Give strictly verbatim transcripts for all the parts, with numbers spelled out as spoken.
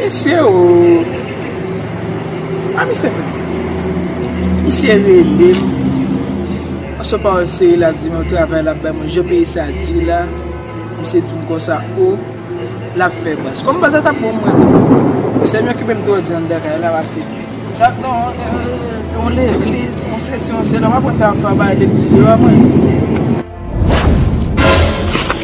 Mesye o. A misye menm. Misye rele m. An se pawòl serye l ap di m yon travay l ap bay mwen, jan peyi sa di la. Misye di m konsa o. L ap fè baz. Kòm baz la t ap bon mwen tou. Sè m yo ki menm twò di anndan kay la pase. Sa non, yon legliz, yon sesi, yon sela, w ap wè sa ap fè bagay legliz yo a mwen.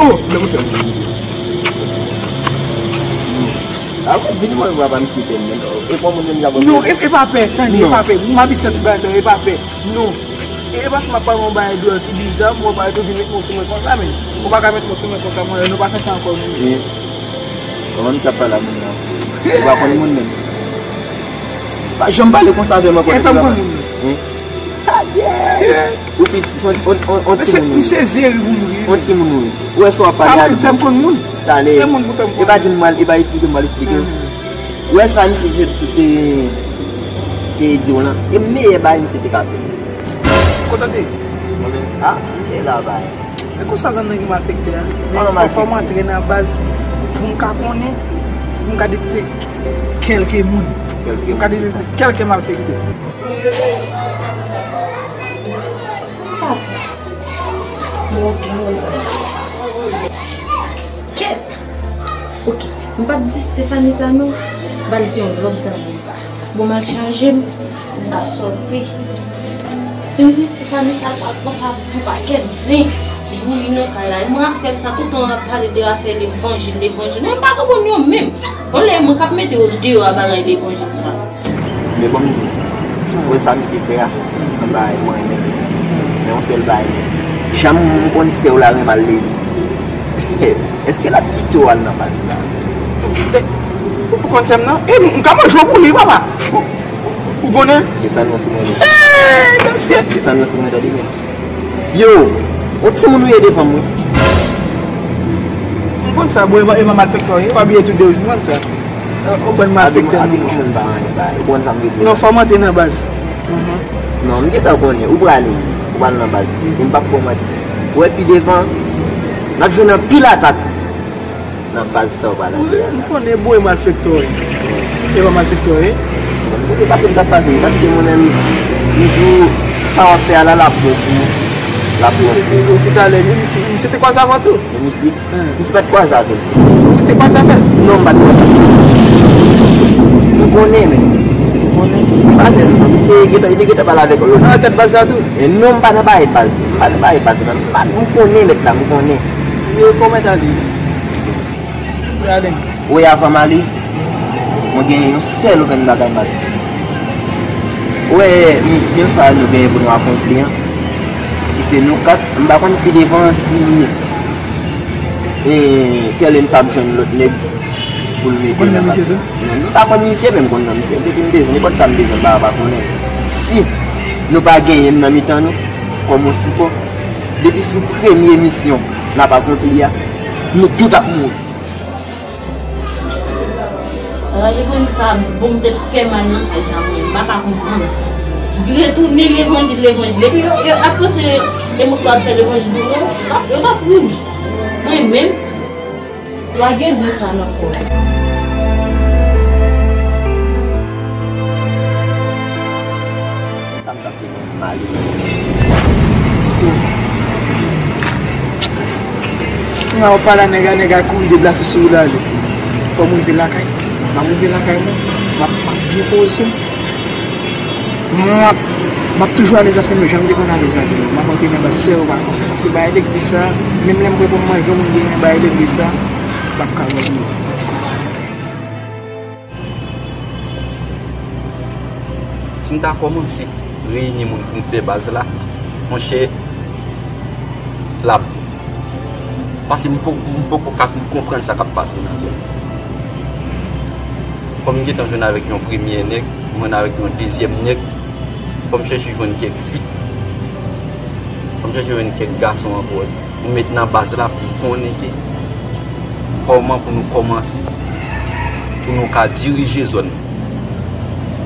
Oh, lè mwen fè. A, ou di li mwen, papa, misye pè m, men, e pa moun menm jan. Non, e, e pa pè, tande, e pa pè. M abitye santi bagay sa yo, e pa pè. Non. E, e paske m ap pale yon bagay deyò ki biza, m wè bagay tou vin met men sou mwen konsa, men. Ou pa ka met men sou mwen konsa, mwen, nou pa fè sa ankò, non. E, kòman misye ap pale a moun nan? Ou pa konn moun menm. Pa janm pale konsa avè m ankò. E, fè m konn moun nan. Hein? Adye! Ou piti, on, on, on, on timoun ou ye. M sezi ri pou m ri. On timoun ou ye. Ou wè sa w ap pale a li. Fè m konn moun. Talè. E pa di m mal, e pa eksplike m mal eksplike. Ou wè sa misye te, te, te di w lan? E meyè bagay misye te ka fè. Kote w te? Mwen menm. A, m te la bay. E konsa zòn nan ki malfektè a. Men fò, fò m antre nan baz pou m ka konnen, pou m ka detekte kèlke moun. Pou m ka detekte kèlke malfektè. Kèt! Oke, m p ap di Stephanie sa non. M pral di yon lòt zanmi m sa. Bon, m al chanje m, m ka sòti. Si m di Stephanie sa, l pral pran sa pou yon pakèt zen. Li nan kay la. E mwen ap fè sa, tout tan ap pale de afè levanjil, levanjil. Mwen pa konprann yo menm. Yon lè mwen k ap mete yo deyò a bagay levanjil sa. Men bon, m di, ou wè sa misye fè a, se yon bagay mwen renmen. Men yon sèl bagay, jan m konn sè w la renmen al legliz. Èske l ap kite w al nan baz sa? Ou, ou konn sè m nan? E m, m ka manje w pou li, papa. Ou, ou, ou konnen? Desann nan sou mwen, men. Ee, mesye! Desann nan sou mwen, tande, men. Yo, on timoun ou ye devan mwen. M konn sa, bro, e pa, e pa malfektè w ye, w abiye tou de, m konn sa. Ou konn malfektè nou. Abiman pa anyen, ba, ou konn sa m vle di. Non, fò m antre nan baz. Non, m gentan konnen, ou prale, ou pral nan baz. E m p ap fè w manti. Ou wè pi devan, n ap jwenn anpil atak. Nan baz sa w pral antre a la. M konnen bro e malfektè w ye. E pa malfektè w ye. Bon, e pa se m t ap pase, paske mwen menm, m di w, sa w ap fè a la, l ap bon pou ou. L ap bon pou ou. Epi talè, misye te kwaze avè w tou. Men misye, misye pa t kwaze avè m. Ou te kwaze avè l? Non, m pa t kwaze avè l. M konnen, men. Ou konnen? Paske misye gentan, li te gentan pale avèk lòt. Nan tèt baz la tou? E non, m pa nan bagay baz. M pa nan bagay baz la. M pa, m konnen nèg la, m konnen. Yo kòmantè li. Ou wè, avan m ale, mwen gen yon sèl grenn bagay m ap di. Ou wè, misyon sa a nou genyen pou nou akonpli an, ki se nou kat, m pa konn pi devan si, e, Kerlens ap jwenn lòt nèg pou l mete nan misye tou? Non, m pa konn misye, men m konn nan misye. Depi m bezwen, nenpòt sa m bezwen, m pa, pa konnen. Si nou pa genyen m nan mitan nou, kòm yon sipò, depi sou premye misyon n ap akonpli a, nou tout ap mouri. Bagay levanjil sa bon, m tèt fè mal nan kay sa, mwen, m pa ka konprann. Vire tounen levanjil, levanjil. Epi yo, yo ap panse e moun k ap fè levanjil pou yo, yo t ap ri m. Mwen menm, pa gen zen sa nan kò m. Sa m t ap Malere. Kounye a w ap pale a nèg la, nèg la kouri deplase sou wout la ale. Fò m rive lakay. M ap rive lakay mwen, m ap, m ap byen poze m. M ap, m ap toujou alèz avè m jan m te konn alèz avè yo. M ap antre nan baz sè yo pa konn. Paske bagay legliz sa, menm lè m prè pou m manje, yon moun genyen bagay legliz sa, m ap ka manje. Si m ta kòmanse reyini moun pou m fè baz la, monchè, l ap, paske m po-, m poko ka fin konprann sa k ap pase nan kè m. Fò m gentan jwenn avèk yon premye nèg, m jwenn avèk yon dezyèm nèg, fò m chèche jwenn kèk fi, fò m chèche jwenn kèk gason ankò. Nou met nan baz la pou konnen ke kòman pou nou kòmanse, pou nou ka dirije zòn nan.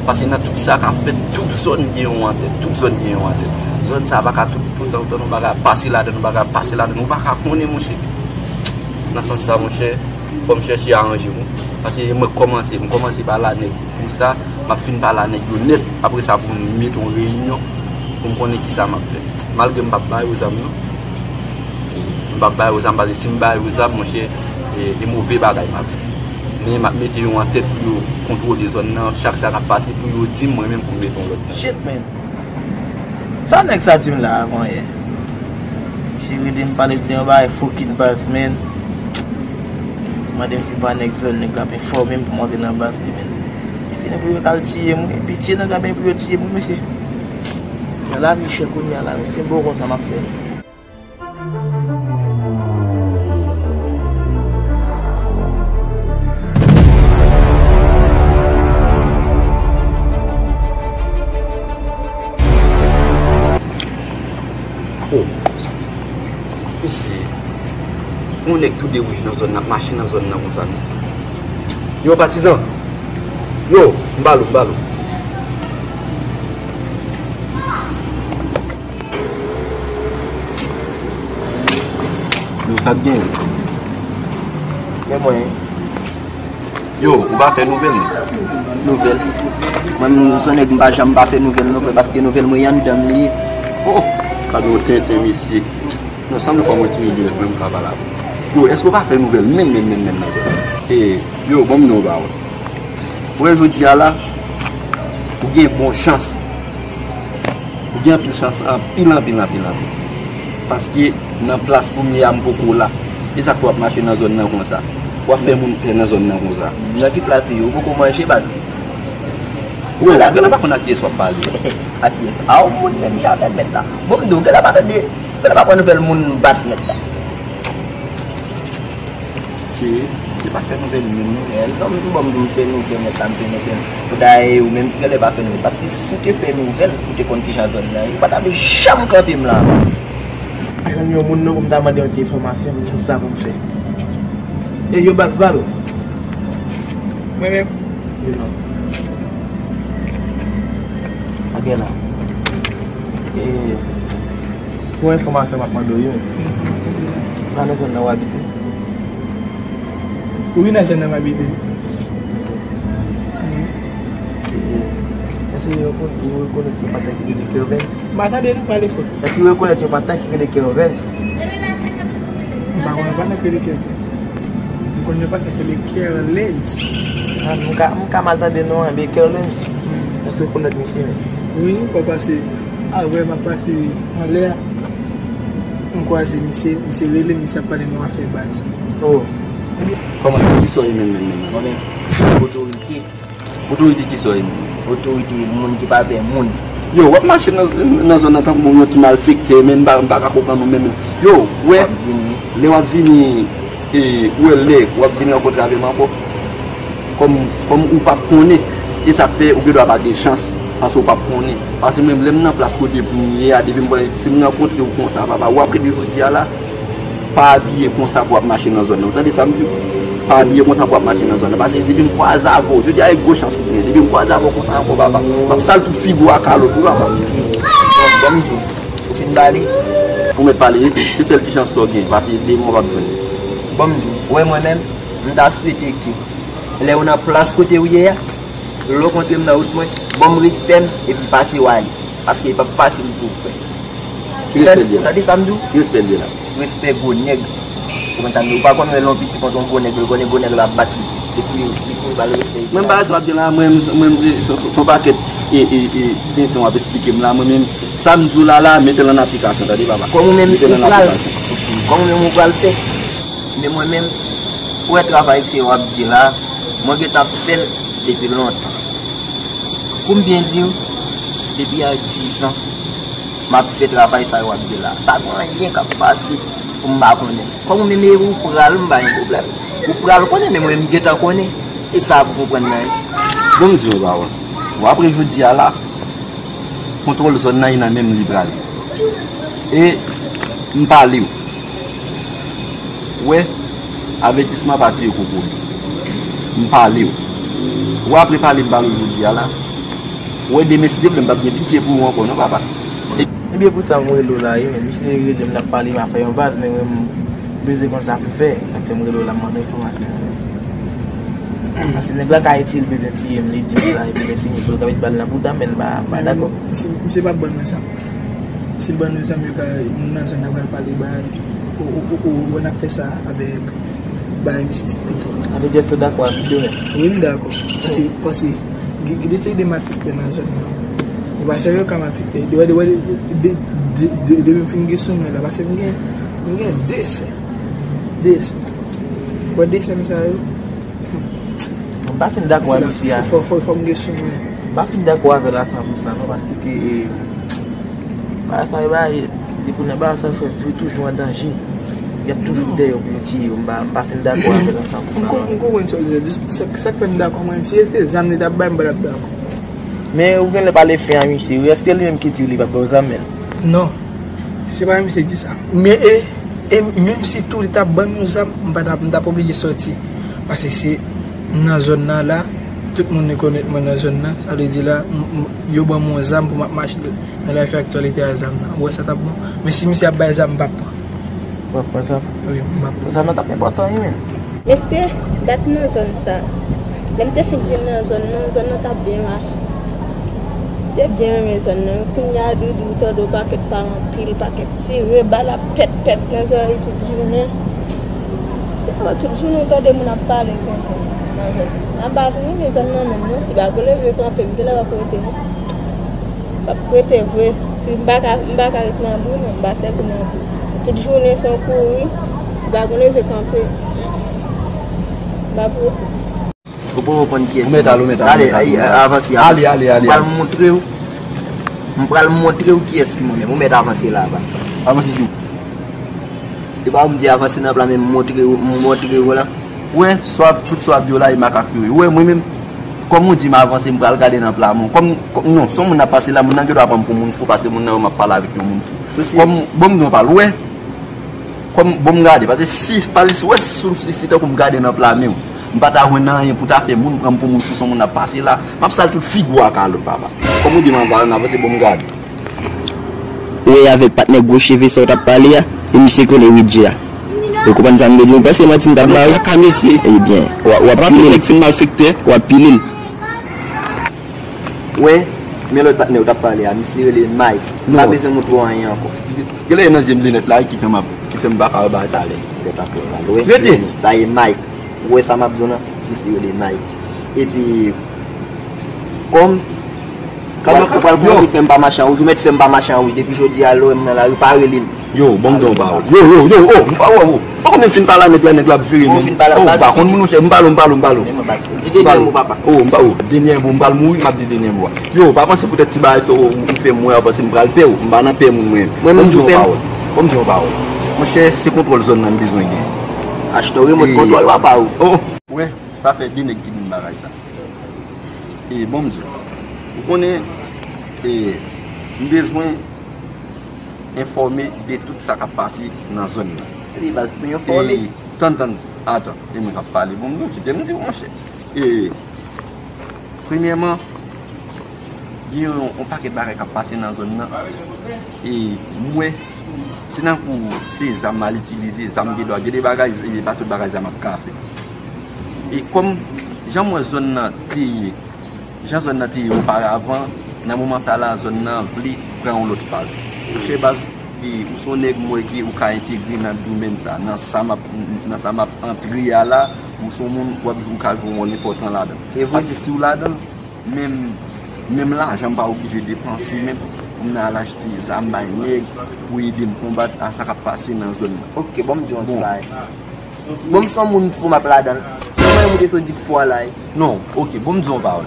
Paske nan tout sa k ap fèt, tout zòn gen yon antèt, tout zòn gen yon antèt. Zòn sa a pa ka tout, tout tan, tout tan, nou pa ka pase ladan, nou pa ka pase ladan, nou pa ka konnen, monchè. Nan sans sa, monchè, fò m chèche aranje m wi. Paske mwen kòmanse, m kòmanse pale a nèg pou sa, m ap fin pale a nèg yo nèt. Apre sa, pou m mete yon reyinyon, pou m konnen kisa m ap fè. Malgre m p ap ba yo zam nan, m p ap ba yo zam, paske si m ba yo zam, monchè, e, e move bagay m ap fè. Men m ap mete yo an tèt pou yo kontwole zòn nan, chak sa k ap pase, pou yo di m, mwen menm pou m mete yon lòt nèg. Shit, man. Sa nèg sa di m la avan yè? Misye rele m pale de yon bagay fokit baz, man. Mande m si pa nèg zòn, nèg la ap enfòme m pou m antre nan baz li, man. Li fini pou yo t al tiye m, wi. Pitye nèg la, men pou yo tiye m, wi, mesye. Nan lavi chè kounye a la, men se bon konsa m ap fè. Oh, mesye, yon nèg tou de wouj nan zòn nan, ap mache nan zòn nan konsa, mesye. Yo, patizan! Yo, m ba nou, m ba nou. Yo, sa k gen? Men mwen. Yo, ou pa fè nouvèl, non? Nouvèl? Mwen menm, m se nèg, m pa janm pa fè nouvèl, non, frè, paske nouvèl mwen, anndan m li ye. Oh! Gade yon tenten, mesye. Non, sanble kòm yon ti ridilèt, mwen, m ka pale avè w. Yo, èske ou pa fè nouvèl, menm, menm, menm, menm, nan zòn nan? E, yo, ban m di w yon pawòl. Ou wè jodi a la, ou gen bon chans. Ou gen anpil chans, anpil, anpil, anpil, anpil. Paske nan plas pou m ye a, m poko la. E sa k fè w ap mache nan zòn nan konsa. W ap fè moun pè nan zòn nan konsa. Nan ki plas ou ye? Ou poko manje, baz? Ou wè la, gade pa konn ak kiyès w ap pale. Ak kiyès? A, yon moun menm ki avè l mèt la. Bon, m di w, gade pa tande, gade pa pran nouvèl moun bat mèt la. Se, se pa fè nouvèl moun, non. Eh, non, m bon, m di w fè nouvèl, nèg la, m fè nouvèl. Dayè, ou menm ki genlè pa fè nouvèl. Paske si w te fè nouvèl, ou te konn kijan zòn nan ye, ou pa t ap janm kanpe m la. Pa janm yon moun, non, pou m ta mande yon ti enfòmasyon, m di w sa pou m fè. E yo baz bal. Mwen menm? Yo non. Ok la. E, Pou enfòmasyon, m ap mande w youn. Enfòmasyon de la. Pa nan zòn nan w abite? Wi, nan zòn nan m abite. Wi. E, èske ou rekonèt, ou rekonèt yon patnè ki rele Kervens? M pa tande, non, pale fò. Èske ou rekonèt yon patnè ki rele Kervens? M pa konn yon patnè ki rele Kervens. M konn yon patnè ki rele Kerlens. A, m ka, m ka mal tande non an, men Kerlens. Hmm. Èske ou rekonèt misye? Wi, m pase. Apre m ap pase anlè a, m kwaze misye, misye rele m, misye ap pale m yon afè baz. Oh. Kòman, kisa w ye menm, menm, menm, menm? Mwen menm, otorite. Otorite kisa w ye menm? Otorite, moun ki pa pè moun. Yo, w ap mache nan, nan zòn nan tankou yon ti malfektè, men m pa, m pa ka konprann ou menm, menm. Yo, w wè, lè w ap vini, e, ou wè lè w ap vin rankontre avè m ankò, kòm, kòm ou p ap konnen, e sa k fè ou gendwa pa gen chans, paske ou p ap konnen. Paske mwen menm, lè m nan plas kote pou m ye a, depi m wè, si m rankontre w konsa, papa, ou ap rete jodi a la, pa abiye konsa pou w ap mache nan zòn nan. Ou tande sa m di w? Pa abiye konsa pou w ap mache nan zòn nan. Paske depi m kwaze avè w, jodi a e gwo chans ou gen. Depi m kwaze avè w konsa ankò, papa, m ap sal tout figi w ak kalòt ou, papa. Bon, bon, m di w. Ou fin pale? Ou mèt pale, wi. Se sèl ti chans sa w gen, paske de mwa w p ap jwenn. Bon, m di w, ou wè mwen menm, m ta swete ke lè ou nan plas kote ou ye a, lè w kontre m nan wout mwen, ban m respè m, epi pase w ale. Paske e p ap fasil pou ou fè. Ki respè l ye la? Tande sa m di w? Ki respè l ye la? Respè gwo nèg. Ou konn sa m di w? Ou pa konn wè lè yon piti kont yon gwo nèg, ou konnen gwo nèg la ap bat li. Epi li, li pou l ba l respè. Mwen pa sa w ap di la, mwen, mwen, se, se, se yon pakèt, e, e, e, tenten w ap esplike m la, mwen menm, sa m di w la, la, mete l an aplikasyon, tande, papa. Kòm ou menm, mete l an aplikasyon. Kòm ou menm, ou pral fè. Men mwen menm, ou wè travay ke w ap di la, mwen gentan ap fè l depi lontan. Pou m byen di w, depi a dizan, m ap fè travay sa yo w ap di la. Pa gen anyen k ap pase pou m pa konnen. Kòm ou menm e ou pral, m pa gen pwoblèm. Ou pral konnen, men mwen m gentan konnen. E sa pou konprann nan. Bon, m di w, pawòl. Bon, apre jodi a la, kontwòl zòn nan, e nan men m li prale. E m pale w. Ou wè, avètisman pa tiye kokobe. M pale w. Ou wè, apre pale m pale w jodi a la. Ou wè, demen, si Dye vle, m p ap gen pitye pou ou ankò, non, papa. Ebyen, pou sa m rele w la, wi, men misye rele m, n ap pale, m ap fè yon baz, men mwen, m bezwen konn sa pou m fè. Sa fè m rele w la, m mande enfòmasyon. Paske nèg la ka ete l bezwen tiye m, li di m sa, epi lè fini tou, l ka met bal nan bouda m, men m pa, m pa dakò. Si misye pa ban nou zam, si l ban nou zam, yo ka, moun nan zòn nan pral pale bay, ou, ou, ou, ou, ou n ap fè sa avèk bay mistik pito. Sa vle di èske w dakò ak misye menm? Wi, m dakò. Paske, paske, gen, gen de ti ide malfektè nan zòn nan. E pa sèl yo ka malfektè. De, de, de, de, de, de, depi m fin gen sou mwen la, paske m gen, m gen de sè. De sè. Bon, de sè m sa yo. M pa fin dakò ak misye a. Fò, fò, fò m gen sou mwen. M pa fin dakò avè l a san pou san non, paske, e, bagay sa yo, bagay, depi nan bagay sa yo, fè vi toujou an danje. Y ap toujou dèyè w pou yo tiye w. M pa, m pa fin dakò avè l a san pou san non. M konprann sa w di a. Sa, sa k fè m dakò, mwen, si se te zam li t ap bay, m pa t ap dakò. Men ou genlè pale fen a misye, wi. Èske li menm ki di w li p ap ba w zam, men? Non. Se pa misye di sa. Men, e, e, menm si tou li t ap ban nou zam, m pa t ap, m t ap oblije sòti. Paske se nan zòn nan la, tout moun rekonèt mwen nan zòn nan. Sa vle di la, m, m, yo ban m yon zam pou m ap mache nan lavi aktyalite a zam nan. Ou wè sa t ap bon? Men si misye ap bay zam, m p ap pran. W ap pran zam? Wi, m ap pran. Zam nan t ap enpòtan, wi, men. Mesye, dat nan zòn sa. Lè m te fin vin nan zòn nan, zòn nan t ap byen mache. M te byen renmen zòn nan. Kounye a, doudou, tande yon pakèt pale anpil, pakèt tire, bal ap pèt, pèt nan zòrèy tout jounen. Se pa tout jounen w tande moun ap pale konsa nan zòn nan. Naba vini, men zòn nan menm non, si bago leve kanpe, m genlè p ap rete non. M p ap rete vre. Si m pa ka, m pa ka ret nan bri, men m pa sèvi nan bri. Tout jounen se yon kouri, si bago leve kanpe, m p ap rete. Ou poko konn kiyès. Ou mèt al, ou mèt al, ou mèt al, ou mèt al. Avanse, avanse. Ale, ale, ale. M pral montre w. M pral montre w kiyès ki mwen menm. Ou mèt avanse la, avanse. Avanse tou. E pa ou m di avanse nan pla, men m montre w, m montre w la. Ou wè, sa w ap, tout sa w ap di yo la, e makak yo ye. Ou wè, mwen menm, kòm ou di m avanse, m pral gade nan pla mwen. Kòm, kòm, non, se yon moun ap pase la, moun nan gen dwa pran m pou moun fou, paske moun nan wè m ap pale avèk yon moun fou. Kòm, bon, m di yon pale, ou wè, kòm, bon, m gade, paske si, paske si, ou wè, si, si, si tankou m gade nan pla men w, m pa ta jwenn anyen pou ta fè moun pran m pou moun fou, se yon moun ap pase la, m ap sal tout figi w ak alòt, papa. Kòm ou di m avanse, avanse, bon, m gade. Ou wè avèk patnè gwo cheve sa w t ap pale a, e misye k rele Widji a. Ou konprann sa m vle di w? Ou panse manti m t ap ba ou? Kaka mesye. Ebyen, w ap, w ap pile l. Nèg fin malfektè. W ap pile l. Wè, men lòt patnè w t ap pale a, misye rele Mike. M pa bezwen montre w anyen ankò. Genlè e nan zye m linèt la ki fè m ap, ki fè m pa ka wè bagay sa lè. Rete! Sa e Mike. Ou wè sa m ap di w nan? Misye rele Mike. Epi, kòm Ou pral, ou pral kòmanse fè m pa mache an wouj, ou mèt fè m pa mache an wouj. Depi jodi a, lè w wè m nan lari, pa rele m. Yo, bon, m di yon pawòl. Yo, yo, yo, oh, m pa wè w. Poko menm fin pale a nèg la, nèg la ap vire menm. Ou pa konn moun, monchè, m pale w, m pale w, m pale w. Di dènye mo, papa. Oh, m pa, oh, dènye mo, m pral mouri, m ap di dènye mo a. Yo, pa panse poutèt ti bagay sa ou, ou fè m wè a, panse m pral pè w. M pa nan pè moun mwen. Mwen menm tou pè m. Bon, m di yon pawòl. Monchè, se kontwòl zòn nan m bezwen gen. Achte remòt kontwòl, papa o. Oh, oh. Wè, sa fè de nèg ki di m bagay sa. E, bon, m di w, ou konnen, e, m bezwen enfòme de tout sa k ap pase nan zòn nan. Wi, baz, pou enfòme. E, tann, tann, atan, e mwen k ap pale. Bon, m di w, kite m di w, monchè. E, premyèman, gen yon, yon pakèt bagay k ap pase nan zòn nan. E, m wè, se nan kou se zam m al itilize, zam gen dwa, gen de bagay, e pa tout bagay zam ap ka fè. E kòm jan m wè zòn nan te ye, jan zòn nan te ye oparavan, nan moman sa la, zòn nan vle pran yon lòt faz. Monchè baz, e, ou se yon nèg m wè ke ou ka entegre nan domèn sa, nan sa m ap, nan sa m ap antre a la, ou se yon moun, w ap, ou ka jwe yon wòl enpòtan ladan. Paske si w ladan, menm, menm lajan m pa oblije depanse menm pou m nan al achte zam bay nèg pou ede m konbat a sa k ap pase nan zòn nan. Ok, bon, m di w yon ti bagay. Bon, m se yon moun fou, m ap ladan l. Kòman yo moute sou dik fò a la, e? Non, ok, bon, m di w yon pawòl.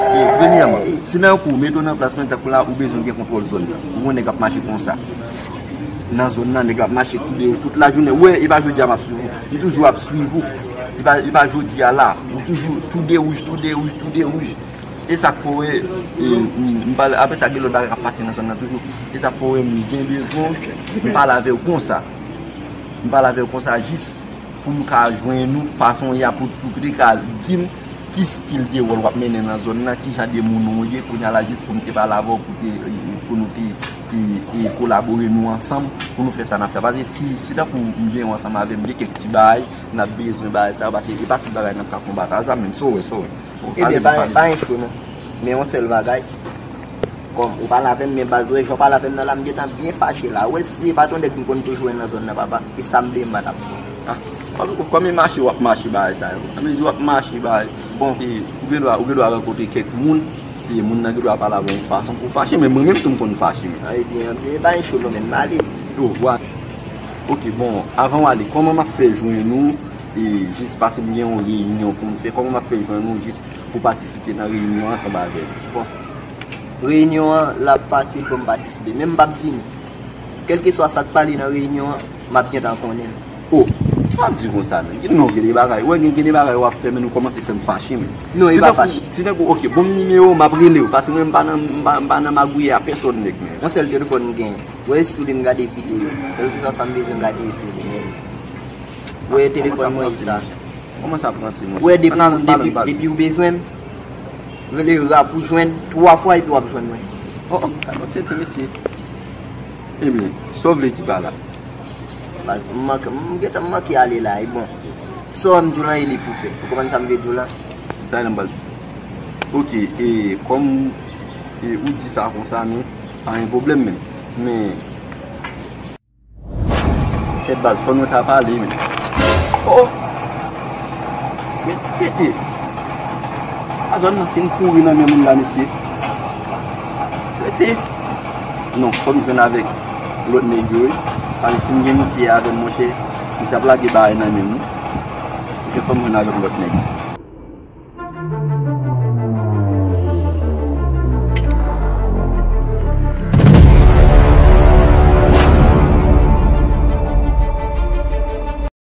E, premyèman, si nan yon kou, mete w nan plas mwen, tankou la, ou bezwen gen kontwòl zòn nan. Ou wè nèg ap mache konsa. Nan zòn nan, nèg la ap mache tou de, tout lajounen. Ou wè, e pa jodi a m ap swiv ou. M toujou ap swiv ou. E pa, e pa jodi a la. Ou toujou tou de wouj, tou de wouj, tou de wouj. E sa k fè w wè, e, m, m pale, apre sa, gen lòt bagay k ap pase nan zòn nan toujou. E sa k fè w wè, m gen bezwen, m pale avè w konsa. M pale avè w konsa jis pou m ka jwenn ou fason y ap, pou, pou w te ka di m ki stil de wòl w ap mennen nan zòn nan, ki jan de moun ou ye, kounye a la jis pou m te pale avè w, pou te, pou nou te e, e kolabore nou ansanm pou nou fè sa n ap fè. Paske si, si tankou m gen w ansanm avè m, gen kèk ti bagay n ap bezwen bagay sa yo, paske e pa tout bagay n ap ka konbat a zam menm, so wè, so wè. Bon, ebyen, pale, pa, pale. Pa gen cho non. Men yon sèl bagay, kòm ou pale avè m, men baz wè, jan w pale avè m nan la, m gentan byen fache la. Wè, si se pa t yon nèg m konn toujou wè nan zòn nan, papa, e sa m vle m pa t ap fè. Ah, kòm, kòm e mache w ap mache bagay sa yo. Anmezi w ap mache bagay. Bon, e, ou gen dwa, ou gen dwa rankontre kèk moun, e moun nan gen dwa pale avè w yon fason pou fache, men mwen menm tou m konn fache, men. Ah, ebyen, ebyen, pa gen cho non, men m ale. Yo, wa. Ok, bon, avan w ale, kòman m ap fè jwenn ou? E jis paske m gen yon reyinyon pou m fè, kòman m ap fè jwenn ou jis pou patisipe nan reyinyon an ansanm avè m? Bon, reyinyon an, l ap fasil pou m patisipe, men m p ap vini. Kèlkeswa sa k pale nan reyinyon an, m ap gentan konnen l. Oh, w ap di konsa, men. Gen non, gen de bagay. Ou wè, gen, gen de bagay w ap fè, men nou kòmanse fè m fache, men. Non, e pa fache. Si tankou, ok, bon m nimewo, m ap rele w, paske mwen, m pa nan, m pa, m pa nan magouye a pèsòn, nèg, men. Yon sèl telefòn m genyen. Wè, sou li m gade videyo. Kèlkeswa sa m bezwen gade, se li, men. Wè, telefòn mwen, sa. Kòman sa pran se mwen? Wè, depi, depi, depi w bezwen m, rele rap ou jwenn, twa fwa epi w ap jwenn mwen. Oh, oh, kalòt tete, mesye. Ebyen, sa w vle di pa la? Baz, m manke, m gentan manke ale la, e bon. Sa w wè m di w lan, e li pou fè. Ou konprann sa m vle di w lan? Di sa nan bal. Ok, e kòm, e ou di sa konsa, men pa gen pwoblèm, men. Men, Kèt baz, fò nou ta pale, men. Oh! Men, rete! A zòn nan fin pouri nan men moun la, mesye. Rete! Non, fò m jwenn avèk lòt nèg yo, wi. Paske si m gen misye avè m, monchè, misye ap lage bagay nan men m, wi. Monchè, fò m jwenn avèk lòt nèg.